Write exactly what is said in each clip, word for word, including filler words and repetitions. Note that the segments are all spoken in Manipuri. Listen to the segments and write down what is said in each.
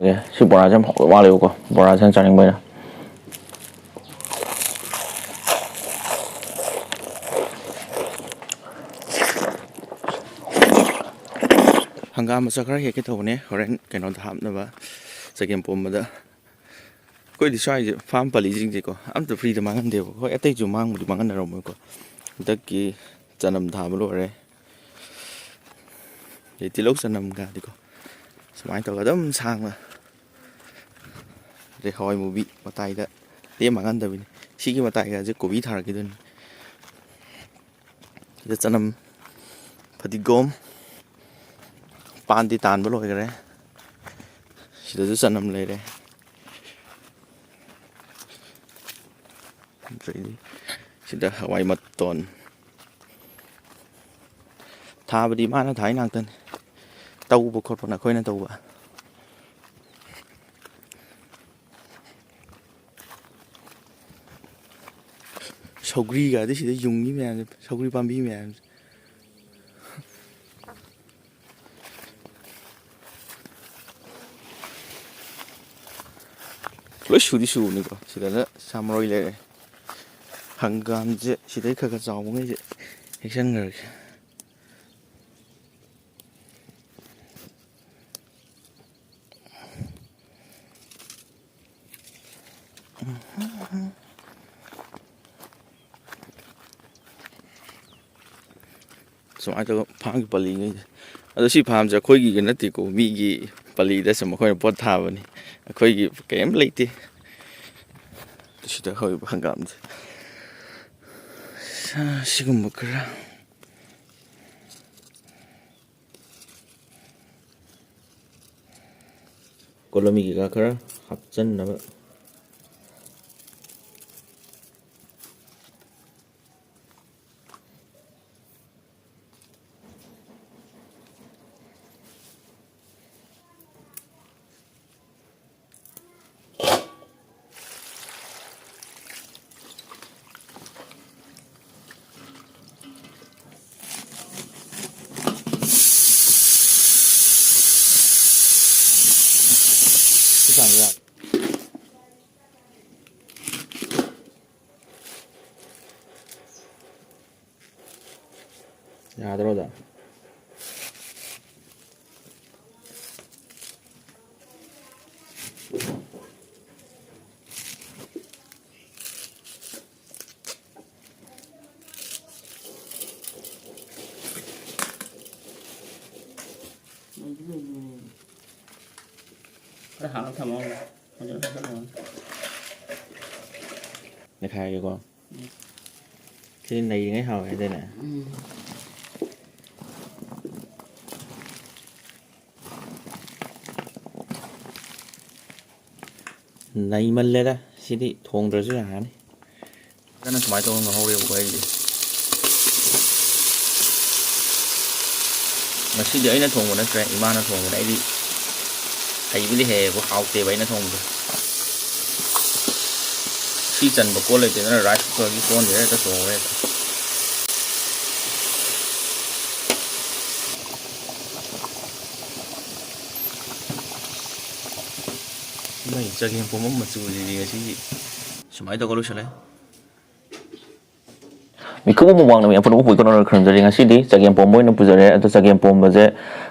ꯑꯦ, ꯁꯤ ꯕꯣꯔꯥꯁꯦ ꯌꯥꯝ ꯍꯥꯎꯕ ꯃꯥꯜꯂꯦꯕꯀꯣ, ꯕꯣꯔꯥꯁꯦ ꯌꯥꯝ ꯆꯥꯅꯤꯡꯕ ꯑꯩꯅ꯫ ꯍꯪꯒꯥꯝ ꯃꯆꯥ ꯈꯔ ꯍꯦꯛꯀꯦ ꯇꯧꯕꯅꯦ, ꯍꯣꯔꯦꯟ ꯀꯩꯅꯣꯗ ꯍꯥꯞꯅꯕ, ꯆꯒꯦꯝ ꯄꯣꯝꯕꯗ꯫ ꯑꯩꯈꯣꯏꯗꯤ ꯁ꯭ꯋꯥꯏꯁꯦ ꯐꯥꯝ ꯄꯜꯂꯤꯁꯤꯡꯁꯦꯀꯣ, ꯑꯝꯇ ꯐ꯭ꯔꯤꯗ ꯃꯥꯡꯍꯟꯗꯦꯕ꯫ ꯍꯣꯏ, ꯑꯇꯩꯁꯨ ꯃꯥꯡꯕꯨꯗꯤ ꯃꯥꯡꯍꯟꯅꯔꯝꯃꯣꯏꯀꯣ꯫ ꯍꯟꯗꯛꯀꯤ ꯆꯅꯝ ꯊꯥꯕ ꯂꯣꯏꯔꯦ꯫ ꯑꯗꯩ ꯇꯤꯜꯍꯧ ꯆꯅꯝꯒꯗꯤꯀꯣ, ꯁꯨꯃꯥꯏꯅ ꯇꯧꯔꯒ ꯑꯗꯨꯝ ꯁꯥꯡꯅ, ꯑꯗꯩ ꯍꯋꯥꯏ ꯃꯨꯕꯤ ꯃꯇꯥꯏꯗ ꯂꯦꯝ ꯃꯥꯡꯍꯟꯗꯕꯤꯅꯤ꯫ ꯁꯤꯒꯤ ꯃꯇꯥꯏꯒꯁꯦ ꯀꯣꯕꯤ ꯊꯥꯔꯛꯈꯤꯗꯣꯏꯅꯤ꯫ ꯁꯤꯗ ꯆꯅꯝ, ꯐꯗꯤꯒꯣꯝ, ꯄꯥꯟꯗꯤ ꯇꯥꯟꯕ ꯂꯣꯏꯈꯔꯦ꯫ ꯁꯤꯗꯁꯨ ꯆꯅꯝ ꯂꯩꯔꯦ꯫ ꯑꯗꯩꯗꯤ ꯁꯤꯗ ꯍꯋꯥꯏ ꯃꯇꯣꯟ꯫ ꯊꯥꯕꯗꯤ ꯃꯥꯅ ꯊꯥꯏ ꯉꯥꯛꯇꯅꯤ꯫ ꯇꯧꯕ ꯈꯣꯠꯄꯅ ꯑꯩꯈꯣꯏꯅ ꯇꯧꯕ꯫ ꯁꯧꯒ꯭ꯔꯤꯒꯗꯤ ꯁꯤꯗ ꯌꯨꯡꯉꯤ ꯃꯌꯥꯝꯁꯦ, ꯁꯧꯒ꯭ꯔꯤ ꯄꯥꯝꯕꯤ ꯃꯌꯥꯝꯁꯦ꯫ ꯂꯣꯏ ꯁꯨꯗꯤ ꯁꯨꯕꯅꯤꯀꯣ꯫ ꯁꯤꯗꯅ ꯁꯥ ꯃꯔꯣꯏ ꯂꯩꯔꯦ꯫ ꯍꯪꯒꯥꯝꯁꯦ ꯁꯤꯗꯩ ꯈꯔ ꯈꯔ ꯆꯥꯎꯕꯉꯩꯁꯦ ꯍꯦꯛꯆꯟꯈ꯭ꯔꯒꯦ꯫ ꯁꯨꯃꯥꯏꯅ ꯇꯧꯕ ꯐꯥꯝꯒꯤ ꯄꯜꯂꯤꯉꯩꯁꯦ꯫ ꯑꯗꯣ ꯁꯤ ꯐꯥꯝꯁꯦ ꯑꯩꯈꯣꯏꯒꯤꯒ ꯅꯠꯇꯦꯀꯣ, ꯃꯤꯒꯤ ꯄꯜꯂꯤꯗ ꯁꯨꯝ ꯑꯩꯈꯣꯏꯅ ꯄꯣꯠ ꯊꯥꯕꯅꯤ꯫ ꯑꯩꯈꯣꯏꯒꯤ ꯀꯔꯤꯝ ꯂꯩꯇꯦ꯫ ꯁꯤꯗ ꯍꯧꯔꯤꯕ ꯍꯪꯒꯥꯝꯁꯦ꯫ ꯁꯤꯒꯨꯝꯕ ꯈꯔ꯫ ꯀꯣꯂꯣꯃꯤ ꯀꯩꯀꯥ ꯈꯔ ꯍꯥꯞꯆꯟꯅꯕ꯫ ꯌꯥꯗ꯭ꯔꯣ ꯑꯗꯣ? ꯈꯔ ꯍꯥꯞꯅ ꯊꯝꯃꯣ꯫ ꯍꯧꯖꯤꯛ ꯍꯥꯞꯆꯜꯂꯣ꯫ ꯅꯩꯈꯥꯏꯔꯒꯦꯀꯣ꯫ ꯎꯝ꯫ ꯁꯤꯗꯤ ꯅꯩꯔꯤꯉꯩ ꯍꯥꯎꯋꯦ ꯍꯥꯏꯗꯥꯏꯅꯦ? ꯎꯝ꯫ ꯅꯩꯃꯜꯂꯦꯗ, ꯁꯤꯗꯤ ꯊꯣꯡꯗ꯭ꯔꯁꯨ ꯌꯥꯔꯅꯤ꯫ ꯐꯖꯅ ꯁꯨꯃꯥꯏꯅ ꯇꯧꯔꯒ ꯉꯧꯍꯧꯔꯦꯕꯀꯣ ꯑꯩꯗꯤ꯫ ꯉꯁꯤꯗꯤ ꯑꯩꯅ ꯊꯣꯡꯕ ꯅꯠꯇ꯭ꯔꯦ, ꯏꯃꯥꯅ ꯊꯣꯡꯕꯅꯦ꯫ ꯑꯩꯗꯤ ꯍꯩꯕꯗꯤ ꯍꯩꯌꯦꯕꯨ, ꯍꯥꯎꯇꯦꯕ ꯑꯩꯅ ꯊꯣꯡꯕꯗꯣ꯫ ꯁꯤ ꯆꯟꯕ ꯀꯣꯜ ꯂꯩꯇꯦꯗꯅ, rice cookerꯒꯤ ꯀꯣꯟꯁꯤꯗ ꯍꯦꯛꯇ ꯊꯣꯡꯉꯦ ꯍꯦꯛꯇ꯫ ꯃꯩ ꯆꯒꯦꯝ ꯄꯣꯝꯕ ꯃꯆꯨꯁꯤꯗꯤ ꯉꯁꯤꯒꯤ ꯁꯨꯃꯥꯏꯅ ꯇꯧꯔꯒ ꯂꯣꯏꯁꯤꯜꯂꯦ꯫ ꯃꯤꯀꯨꯞ ꯑꯃ ꯃꯃꯥꯡꯗ ꯃꯌꯥꯝ ꯄꯨꯝꯅꯃꯛꯄꯨ ꯏꯀꯣꯟ ꯀꯣꯟꯅ ꯈꯨꯔꯨꯝꯖꯔꯤ꯫ ꯉꯁꯤꯗꯤ ꯆꯒꯦꯝ ꯄꯣꯝꯕ ꯑꯣꯏꯅ ꯄꯨꯖꯔꯦ꯫ ꯑꯗꯣ ꯆꯒꯦꯝ ꯄꯣꯝꯕꯁꯦ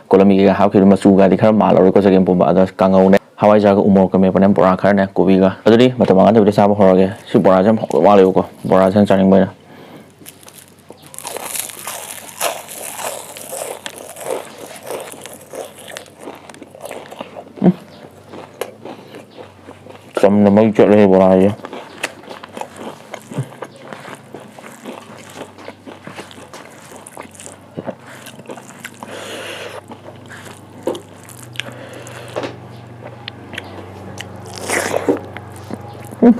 ꯀꯣꯂꯝꯒꯤ ꯀꯩꯀꯥ ꯍꯥꯞꯈꯤꯕ ꯃꯆꯨꯒꯗꯤ ꯈꯔ ꯃꯥꯜꯂꯔꯣꯏꯀꯣ꯫ ꯆꯒꯦꯝ ꯄꯣꯝꯕ ꯑꯗ ꯀꯥꯡꯉꯧꯅꯦ, ꯍꯋꯥꯏꯖꯥꯔꯒ ꯎ ꯃꯣꯔꯣꯛꯀ ꯃꯦꯠꯄꯅꯦ, ꯕꯣꯔꯥ ꯈꯔꯅꯦ, ꯀꯣꯕꯤꯒ꯫ ꯑꯗꯨꯗꯤ ꯃꯇꯝ ꯃꯥꯡꯍꯟꯗꯕꯤꯗ ꯆꯥꯕ ꯍꯧꯔꯒꯦ꯫ ꯁꯤ ꯕꯣꯔꯥꯁꯦ ꯌꯥꯝ ꯍꯥꯎꯗꯧ ꯃꯥꯜꯂꯦꯕꯀꯣ, ꯕꯣꯔꯥꯁꯦ ꯌꯥꯝ ꯆꯥꯅꯤꯡꯕ ꯑꯩꯅ꯫ ꯎꯝ꯫ ꯆꯝꯅ ꯃꯩ ꯆꯠꯂꯦꯍꯦ ꯕꯣꯔꯥꯁꯦ꯫ ꯎꯝ꯫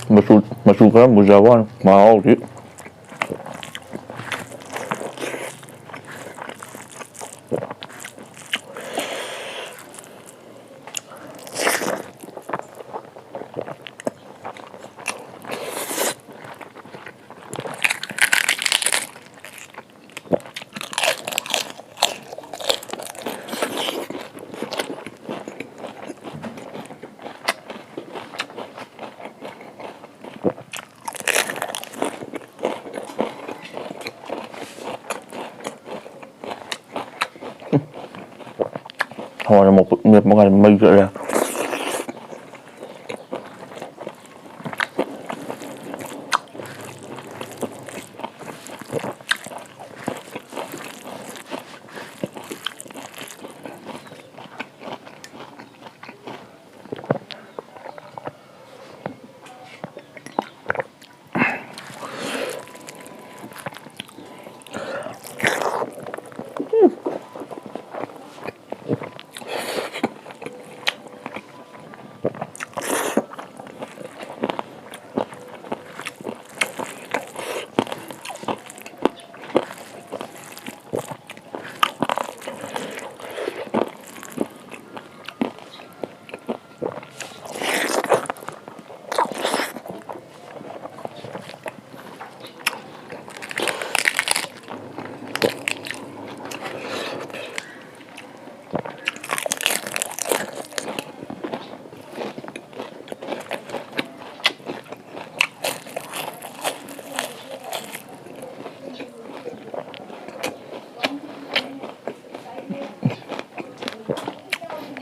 ꯃꯆꯨ, ꯃꯆꯨ ꯈꯔ ꯃꯨꯖꯕ ꯋꯥꯅꯤ, ꯃꯍꯥꯎꯗꯤ꯫ ꯃꯣꯔꯣꯛ ꯃꯦꯠꯄ ꯀꯥꯟꯗ ꯃꯩ ꯆꯠꯂꯦ꯫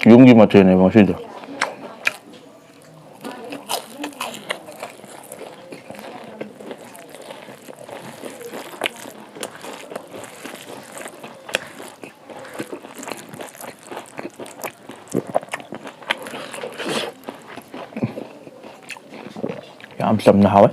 ꯌꯨꯝꯒꯤ ꯃꯊꯦꯜꯅꯦꯕ ꯉꯁꯤꯗꯣ꯫ ꯌꯥꯝ ꯆꯝꯅ ꯍꯥꯎꯋꯦ꯫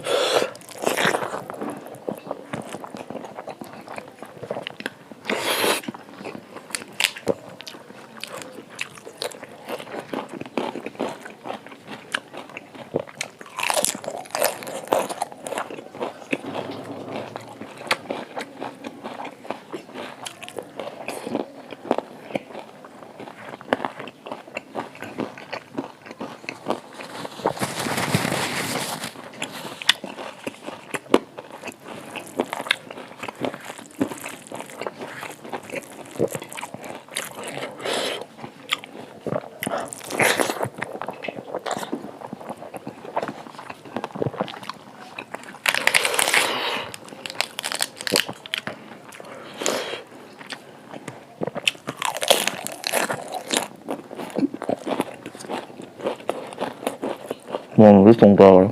ꯃꯣꯔꯣꯛꯁꯨ ꯊꯣꯡ ꯇꯧꯔꯦ꯫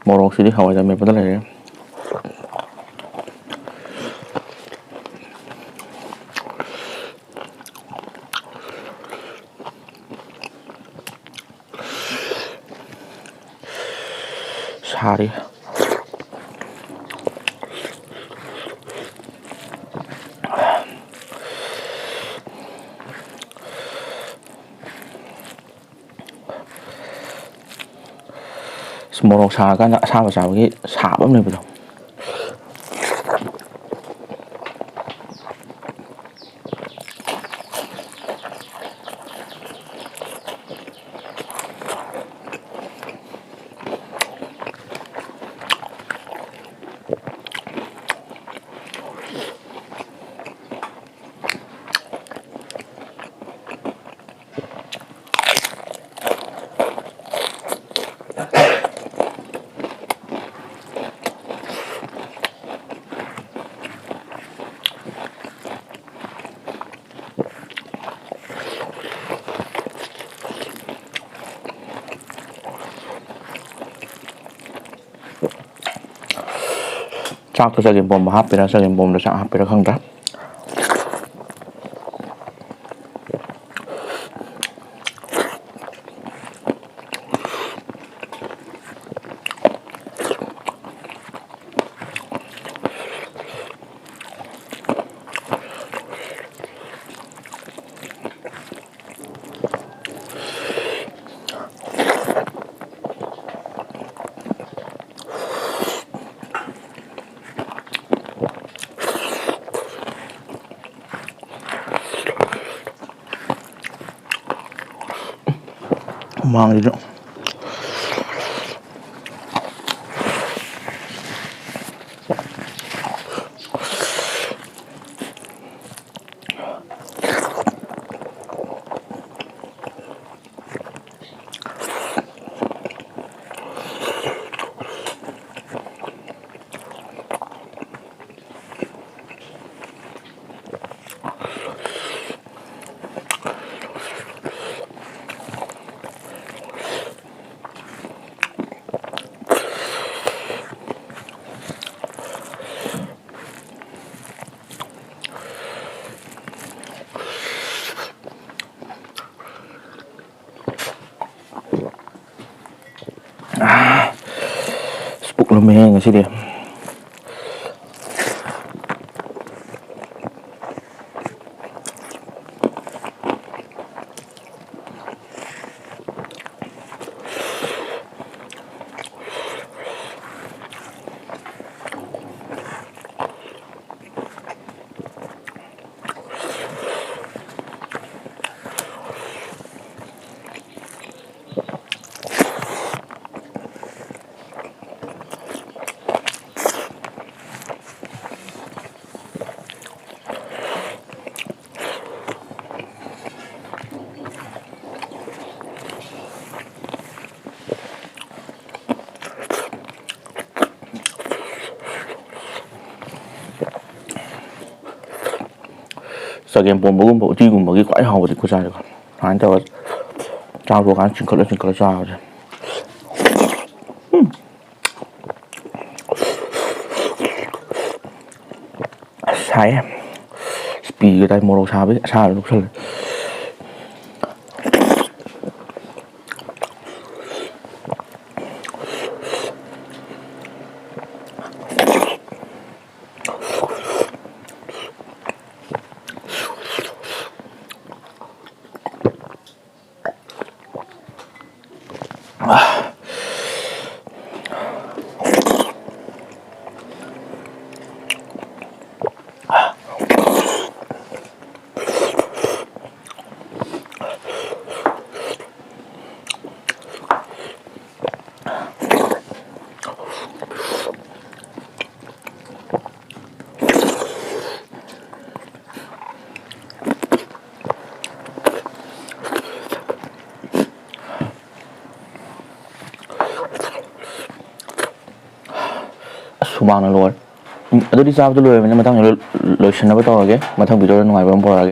ꯃꯣꯔꯣꯛꯁꯤꯗꯤ ꯍꯋꯥꯏꯖꯥꯔ ꯃꯦꯠꯄꯗ ꯂꯩꯔꯦ꯫ ꯁꯥꯔꯤ꯫ ꯑꯁ, ꯃꯣꯔꯣꯛ ꯁꯥꯔꯀꯥꯟꯗ ꯑꯁꯥꯕ ꯆꯥꯕꯒꯤ ꯁꯥꯕ ꯑꯃ ꯂꯩꯕꯗꯣ꯫ ꯆꯥꯛꯇꯣ ꯆꯒꯦꯝ ꯄꯣꯝꯕ ꯍꯥꯞꯄꯤꯔꯥ, ꯆꯒꯦꯝ ꯄꯣꯝꯕꯗ ꯆꯥꯛ ꯍꯥꯞꯄꯤꯔꯥ ꯈꯪꯗ꯭ꯔꯦ꯫ ꯃꯃꯥꯡꯒꯤꯗꯣ꯫ ꯑꯁ, ꯄꯨꯛ ꯂꯨꯝꯃꯦꯍꯦ ꯉꯁꯤꯗꯤ꯫ ꯆꯒꯦꯝ ꯄꯣꯝꯕꯒꯨꯝꯕ, ꯎꯇꯤꯒꯨꯝꯕꯒꯤ ꯈ꯭ꯋꯥꯏ ꯍꯥꯎꯕꯗꯤ ꯈꯨꯠꯆꯥꯏꯗꯀꯣ꯫ ꯁꯨꯃꯥꯏꯅ ꯇꯧꯔꯒ ꯆꯥꯛꯇꯣ ꯀꯥꯟ ꯆꯤꯡꯈꯠꯂ ꯆꯤꯡꯈꯠꯂ ꯆꯥꯕꯁꯦ꯫ ꯎꯝ꯫ ꯑꯁ, ꯁꯥꯏꯌꯦ꯫ ꯏꯁ, ꯄꯤꯒ ꯇꯥꯏ, ꯃꯣꯔꯣꯛ ꯁꯥꯕꯒꯤ ꯑꯁꯥꯕ ꯂꯧꯁꯜꯂꯦ꯫ ꯍꯨꯃꯥꯡꯅ ꯂꯣꯏꯔꯦ꯫ ꯎꯝ, ꯑꯗꯨꯗꯤ ꯆꯥꯕꯗꯣ ꯂꯣꯏꯔꯕꯅꯤꯅ ꯃꯊꯪ ꯂꯣꯏꯁꯤꯟꯅꯕ ꯇꯧꯔꯒꯦ꯫ ꯃꯊꯪ ꯚꯤꯗꯤꯑꯣꯗ ꯅꯨꯡꯉꯥꯏꯕ ꯑꯃ ꯄꯨꯔꯛꯑꯒꯦ꯫